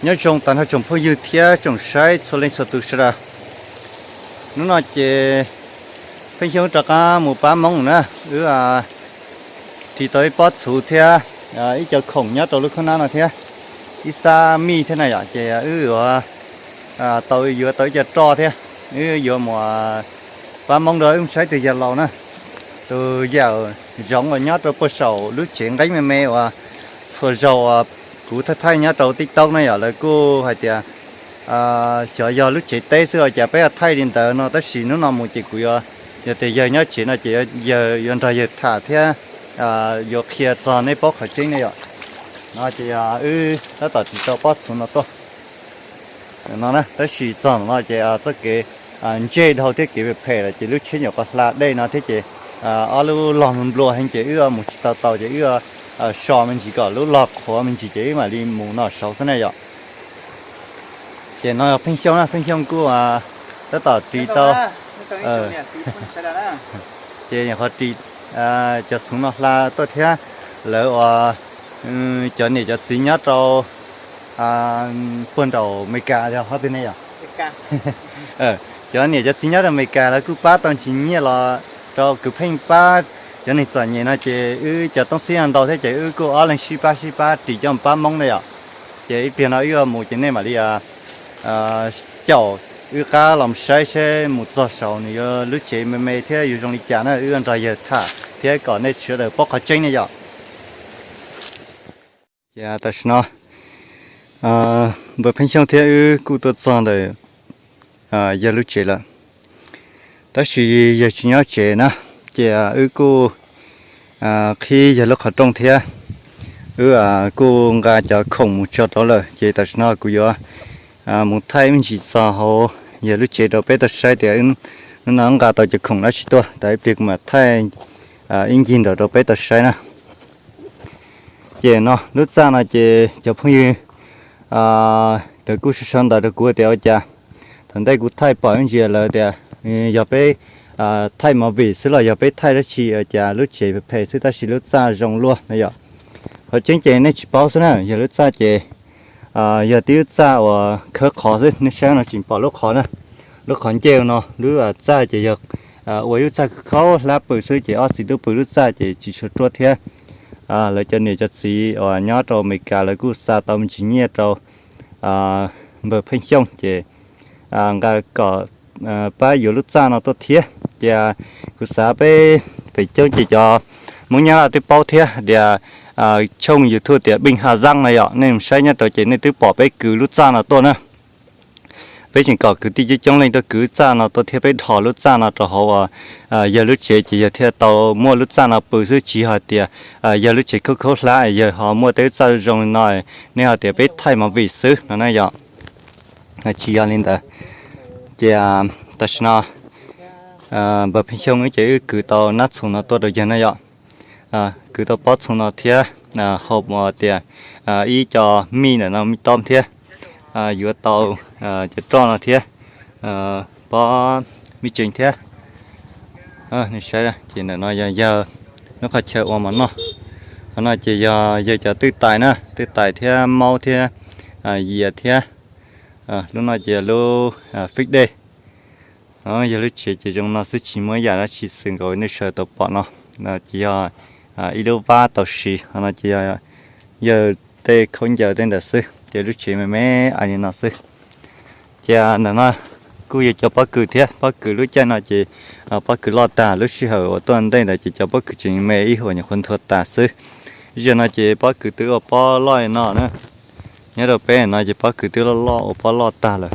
Nyob zoo tag nrho tsoom phooj ywg thiab tsoom saib txhua leej txhua tus sawv daws. Hnub no ces Pheej Xyooj rov qab mus pab Hmoob na, wb ris tau ib pob txhuv thiab ib co khoom nyob rau lub khaub nab no thiab ib xab mij thiab na yom, ces wb yuav tau, yuav tau ib co roj thiab wb yuav mus pab Hmoob rau wb saib tus yawg laus na. Tus yawm zoov uas nyob rau puag saum lub tsev nqeeb me me uas txhua zaus uas kuv thaij thaij nyob rau TikTok na yom, lawv kuj hais tias xyov yog lub tsev teb xwb los cas peb thaij li ntawd no, tab sis hnub no mus ces kuv yuav, yog tias yawg nyob tsev no ces yawg yuav nrog yawg tham thiab yuav qhia txog nej paub qhov tseeb ne yom. No ces wb tab tom ris tau pob txhuv no tuaj no, tab sis txog no ces txoj kev ntsej dhau thiab kev phem phem lawm ces lub tsheb nyuam qhuav hla dej no thiab ces ob lub log nplua heev ces wb mus tsis tau tau ces wb so me ntsis kom lub log qhuav me ntsis ces wb mam li mus no saud xwb na yom. Ces no Pheej Xyooj na, Pheej Xyooj kuj tab tom ris tau, ces nyuam qhuav ris cov txhuv no hla tuaj thiab lawv uas cov niam cov txiv nyob rau puag nraum Amelikas yog qhov twg ne yom. Cov niam cov txiv nyob rau Amelikas lawv kuj pab tau ntsis nyiaj los rau kwv Pheej pab cov neeg txom nyem no ces wb cov toob xib no ntau thiab ces wb kuj ob leeg sib pab sib pab ris coj pab Hmoob na yom. Ces ib pliag no wb mus ces nej mam li caum wb qab los saib seb mus txog saud nws yuav lub tsev me me thiab yuav zoo li cas na, wb nrog yawg tham thiab kom nej sawv daws paub qhov tseeb ne yom. Ces tam sim no npawg Pheej Xyooj thiab wb kuj tuaj txog ntawm yawg lub tsev lawm, tab sis yawg tsis nyob tsev na, ces wb kuj qhib yawg lub qhov rooj thiab wb kuj nqa cov khoom mus tso rau lawm, ces tam sim no kuv yuav mus thaij me ntsis txog hauv yawg lub tsev rau peb tau saib tias hnub no nqa tau cov khoom dab tsi tuaj, tas ib pliag kuv mam thaij ib ncig nraud rau peb tau saib na. Ces no lub txaj no ces cov phooj ywg lawv kuj sau sau ntawv rau kuv tias ua cas thaum ntej kuv thaij pom ib ntsis lawv tias yog peb thaij movie xwb los yog peb thaij dab tsi ua cas lub tsev phem phem xwb tab sis lub txaj zoo luaj na yom. Qhov tseeb ces nej tsis paub xwb na, yog lub txaj ces yog tib lub txaj uas khawb qhov xwb, nej saib no tseem pom lub qhov na, lub qhov ncej no, lub txaj ces yog ua ib lub txaj khaub hlab pw xwb ces ob txiv tub pw lub txaj ces tsis tshua ruaj thiab. Lawv cov niam cov txiv uas nyob rau Amelikas lawv kuj xa tau me ntsis nyiaj rau npawg Pheej Xyooj ces nqa kom pab yuav lub txaj no tuaj thiab. Ces kuv xav peb feem coob ces cov Hmoob Nyab Laj twb paub thiab tias tshooj YouTube tias Pheej Ha Zab no yom, nej mus saib nyob rau ces nej twb pom peb kwv lub txaj no tuaj na. Peb tseem kom kwv tij coob coob leej tuaj kwv lub txaj no tuaj thiab peb dhos lub txaj no rau hauv uas yawg lub tsev ces yawg thiaj tau muaj lub txaj no pw xwb, tsis yog tias yawg lub tsev khaub khaub hlab yawg ho muaj tej lub txaj zoo li no, nej ho tias peb thaij movie xwb no na yom. Tsis yog li ntawd. Ces tam sim no npawg Pheej Xyooj wb ces wb kwv tau nab txhuv no tuaj rau yawg na yom. Kwv tau pob txhuv no thiab hau tias ib co mij ntawm no, mij tob thiab yuav tau cov roj no thiab pob mij tsees thiab. Nej saib ces ntawm no yog yawg lub qhov chaw ua mov noj. Qhov no ces yog yawg cov twj tais na, twj tais thiab maub thiab yias thiab. Lub no ces lub fij dej. Yawg lub tsev ces zoo no xwb, tsis muaj yam dab tsi xwm nkaus nej sawv tau pom no. Ces yog ib lub vab tau siv, qhov no ces yog yawg tej khaub ncaws tej ntawd xwb, ces lub tsev me me li no xwb. Ces ntawm no kuj yog cov pob kws thiab, pob kws lub caij no ces pob kws loj tag, lub sij hawm uas tuaj ntej ntawd ces cov pob kws tseem me ib huam nyuam qhuav nthua tas xwb. Zaum no ces pob kws twb ua pob loj li no na. Nyob rau peb no ces pob kws twb loj loj ua pob loj tag lawm.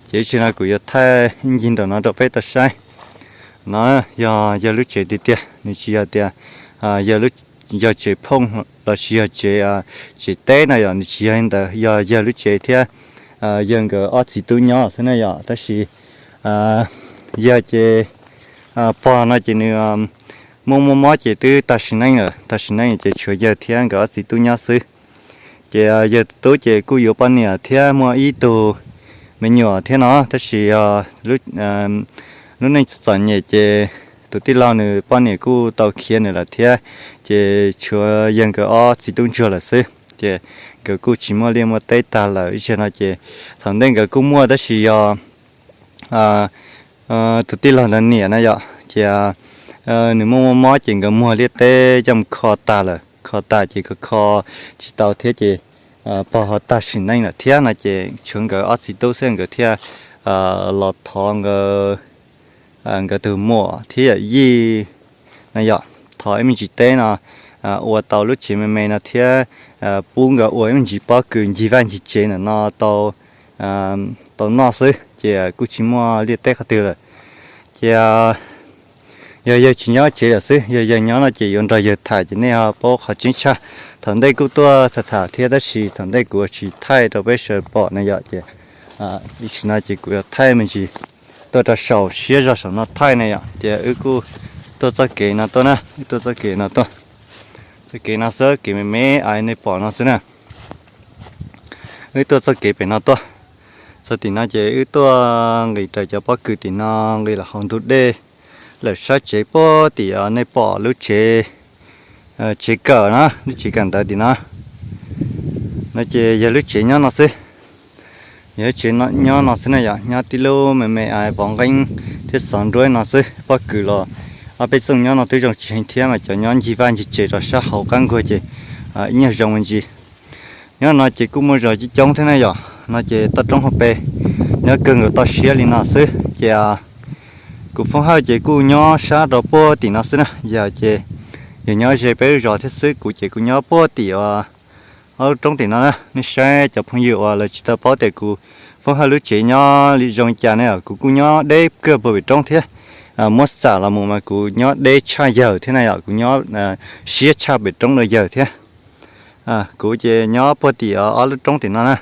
Ces ib tsam no kuv yuav thaij ib ncig nraum no rau peb tau saib. No yog yawg lub tsev tiag tiag, nws tsis yog tias yog tsev phooj lossis yog tsev, tsev teb no yom, nws tsis yog li ntawd, yog yawg lub tsev thiab yawg nkawd ob txiv tub nyob xwb na yom. Tab sis yawg ces pog no ces nws muaj muaj mob ces twb tag sim neej lawm, tag sim neej ces tshuav yawg thiab nkawd ob txiv tub nyob xwb. Ces yawg tub ces kuj yuav poj niam thiab muaj ib tug me nyuam thiab no, tab sis lub neej txom nyem ces tus tij laug nws poj niam kuj tau khiav nws lawm thiab, ces tshuav yawg nkawd ob txiv tub ntsuag lawm xwb. ces nkawd kuj tsis muaj liaj muaj teb tag lawm ib zaug no ces thaum ntej nkawd kuj muaj tab sis yog tus tij laug ntawd niam na yom, ces nws muaj muaj mob ces nkawd muag liaj teb coj mus kho tag lawm, kho tag ces kho kho tsis tau thiab ces pog ho tag sim neej lawm thiab no ces tshuav nkawd ob txiv tub xwb nkawd thiaj los thov nkawd tus muam thiab yawm yij no yom, thov ib me ntsis teb no ua tau lub tsev me me no thiab pub nkawd ua ib me ntsis pob kws ncig vaj ncig tsev ntawm no tau noj xwb ces kuj tsis muaj liaj teb qhov twg lawm. Ces yog yawg tsis nyob tsev lawm xwb, yog yawg nyob no ces yuav nrog yawg tham ces nej ho paub qhov tseeb tshaj. Thaum ntej kuj tuaj tham tham thiab tab sis thaum ntej kuv tsis thaij rau peb sawv pom na yom ces ib sim no ces kuv yuav thaij me ntsis tuaj rau saum siab zog saum no thaij na yom. Ces wb kuj tuaj txoj kev no tuaj na, wb tuaj txoj kev no tuaj, txoj kev no xwb, kev me me nej pom no xwb na. Wb tuaj txoj kev pem no tuaj, txog tim no ces wb tuaj nqis raws cov pob kws tim no nqis los hauv ntug dej lawm sab tsev puag tim nej pom lub tsev, tsev kawm na, lub tsev kawm ntawv tim no. No ces yog lub tsev nyob no xwb, yog lub tsev nyob no xwb na yom, nyob tib lub me me vov nqeeb thiab xov nruab no xwb. Pob kws los ob peb txooj nyob no twb zoo tsis heev thiab mas cov nyob ncig vaj ncig tsev rau sab hauv qab nkuag ces ib nyuag zoo me ntsis. Nyob no ces kuj muaj zos coob coob thiab na yom, no ces toj roob hauv pes nyob kawg nkaus toj siab li no xwb ces kuv Foob Hawj ces kuj nyob sab rau puag tim no xwb na, yog ces yog nyob ze peb lub zos thiab xwb, kuv ces kuv nyob puag tim ob lub roob tim no na. Nej saib cov phooj ywg uas lawv tsis tau paub tias kuv Foob Hawj lub tsev nyob li zoo li cas ne, kuv kuj nyob deb kawg puag pem roob thiab. Muab xam los mus mas kuv nyob deb tshaj yawg thiab na yom, kuv nyob siab tshaj pem roob rau yawg thiab. Kuv ces nyob puag tim ob lub roob tim no na,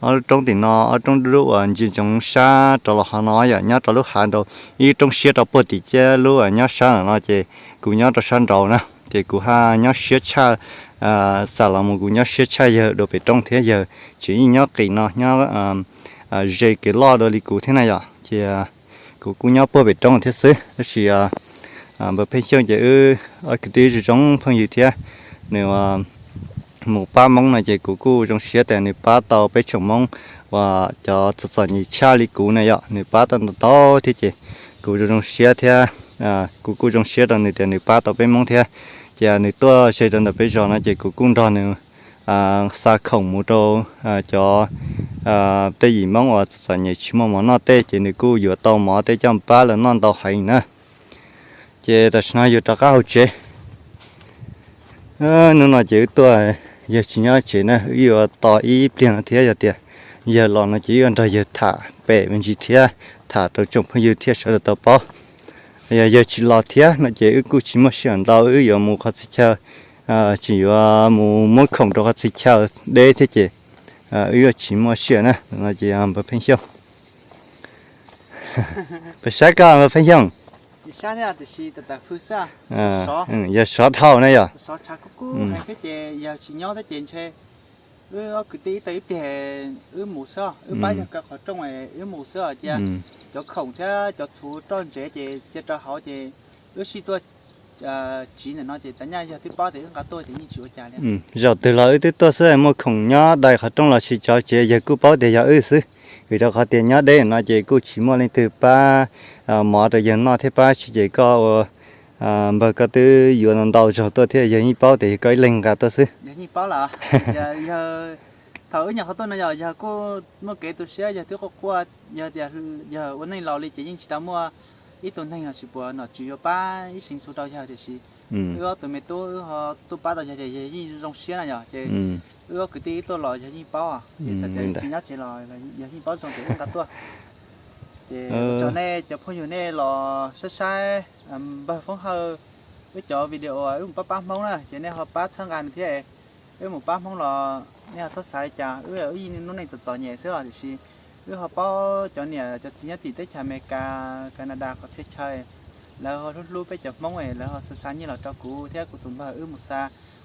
ob lub roob tim no, ob roob dub dub uas ntsia ntsoov sab rau los hauv no yom, nyob rau lub hav nraud, ib roob siab rau puag tim ciab lub nyob sab no ces kuv nyob rau sab nraud na, ces kuv ho nyob siab tshaj, xam los mus kuv nyob siab tshaj yawg dua pem roob thiab, yawg tseem yeej nyob qis no nyob ze kev loj dua li kuv thiab na yom, ces kuv kuj nyob puag pem roob thiab xwb tab sis npawg Pheej Xyooj ces wb ob kwv tij zoo zoo phooj ywg thiab, nws mus pab Hmoob no ces kuv kuj zoo siab tias nws pab tau peb tsoom Hmoob uas cov txom txom nyem tshaj li kuv na yom, nws pab tau ntau ntau thiab ces kuv zoo zoo siab thiab, kuv kuj zoo siab rau nws tias nws pab tau peb Hmoob thiab. Ces nws tuaj ze rau ntawm peb zos no ces kuv kuj nrog nws xa khoom mus rau cov tej yim Hmoob uas txom txom nyem tsis muaj mov noj tej ces nws kuj yuav tau mov tej coj pab lawv noj ntau heev na. Ces tam sim no yus rov qab hauv tsev. Hnub no ces wb tuaj, yawg tsis nyob tsev na, wb yuav tos ib pliag no thiab, yog tias yawg los no ces wb yuav nrog yawg tham pem me ntsis thiab, tham rau tsoom phooj ywg thiab sawv daws tau paub. Yog yawg tsis los thiab no ces wb kuj tsis muaj sij hawm ntau, wb yuav mus qhov txhia chaw, tseem yuav mus muab khoom rau qhov txhia chaw deb thiab ces wb yuav tsis muaj sij hawm na. No ces npawg Pheej Xyooj, pab saib koj npawg Pheej Xyooj. Yog sov dhau na yog. Wb ob kwv tij ib tag ib pliag wb mus xwb, wb pab yawg kaw qhov rooj wb mus xwb os. Cia cov khoom thiab cov txhuv roj ntsev ces cia rau hauv ces wb sij tuaj tsiv ntawm no ces tas nyaj yawg twb paub tias wb nqa tuaj ces yeej tsis ua cas li. Zaum twg los wb twb tuaj xwb, muaj khoom nyob dai qhov rooj los sis tso tsev yawg kuj paub tias yog wb xwb, vim rau qhov tias nyob deb no ces kuj tsis muaj leej twg pab mov rau yawg noj thiab pab tsis ces koj ua npawg koj twb yuav ntau ntau zaug tuaj thiab yawg yeej paub tias yog koj ib leeg nqa tuaj xwb. Thaum wb nyuam qhuav tuaj no yog yawg kuj muaj kev tu siab, yawg twb quaj quaj, yog tias yawg ua neej laus li ces yeej tsis tau muaj ib tug neeg los sis puas nom tswv yuav pab ib seev txhuv rau yawg tiam sis wb ob tug me tub wb ho tuaj pab tau yawg ces yawg yeej zoo siab na yom. Ces wb ob kwv tij wb tuaj los yawg yeej paub, txawm tias tsis nyob tsev los yawg yeej paub zoo tias wb nqa tuaj. Ces ua tsaug nej cov phooj ywg nej los saib saib npawg Foob Hawj wb cov video wb mus pab pab Hmoob na ces nej ho pab txhawb nqa nws thiab. Wb mus pab Hmoob los nej ho txhob xav li cas, wb wb yeej lub neej txom txom nyem xwb os tiam sis wb ho paub cov niam cov txiv nyob tim teb chaws Amelikas, Canada qhov txhia chaw lawv ho hlub hlub peb cov Hmoob, lawv ho xa xa nyiaj los rau kuv thiab kuv tus npawg wb mus xa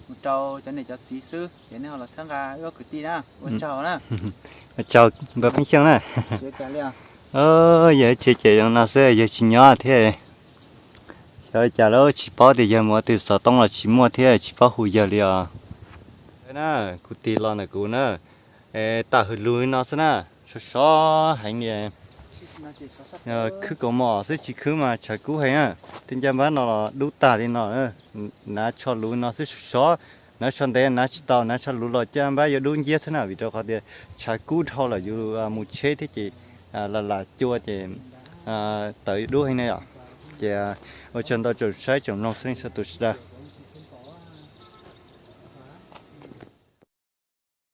mus rau cov niam cov txiv xwb ces nej ho los txhawb nqa wb ob kwv tij na. Ua tsaug na. Ua tsaug npawg Pheej Xyooj na. Yog tsev ces zoo no xwb, yawg tsis nyob thiab. Xyov cas lawm tsis paub tias yawg mus ua twg, xov tooj los tsis muaj thiab tsis paub hu yawg li os. Na, kuv tig los ntawm kuv na, tawm hws lug no xwb na, sov sov heev li. Khwb kaus mom xwb tsis khwb mas tshav kub heev na. Tej ncej npab no los dub tag li no. Hnav tsho luv no xwb sov sov, hnav tsho ntev hnav tsis tau, hnav tsho luv los caj npab yuav dub nciab xwb na, vim rau qhov tias tshav kub dhau lawm yus mus tsheb thiab ces lam lam cua ces tawv dub heev na yom. Ces ua tsaug ntau tsoom saib tsoom mloog txhua leej txhua tus sawv daws.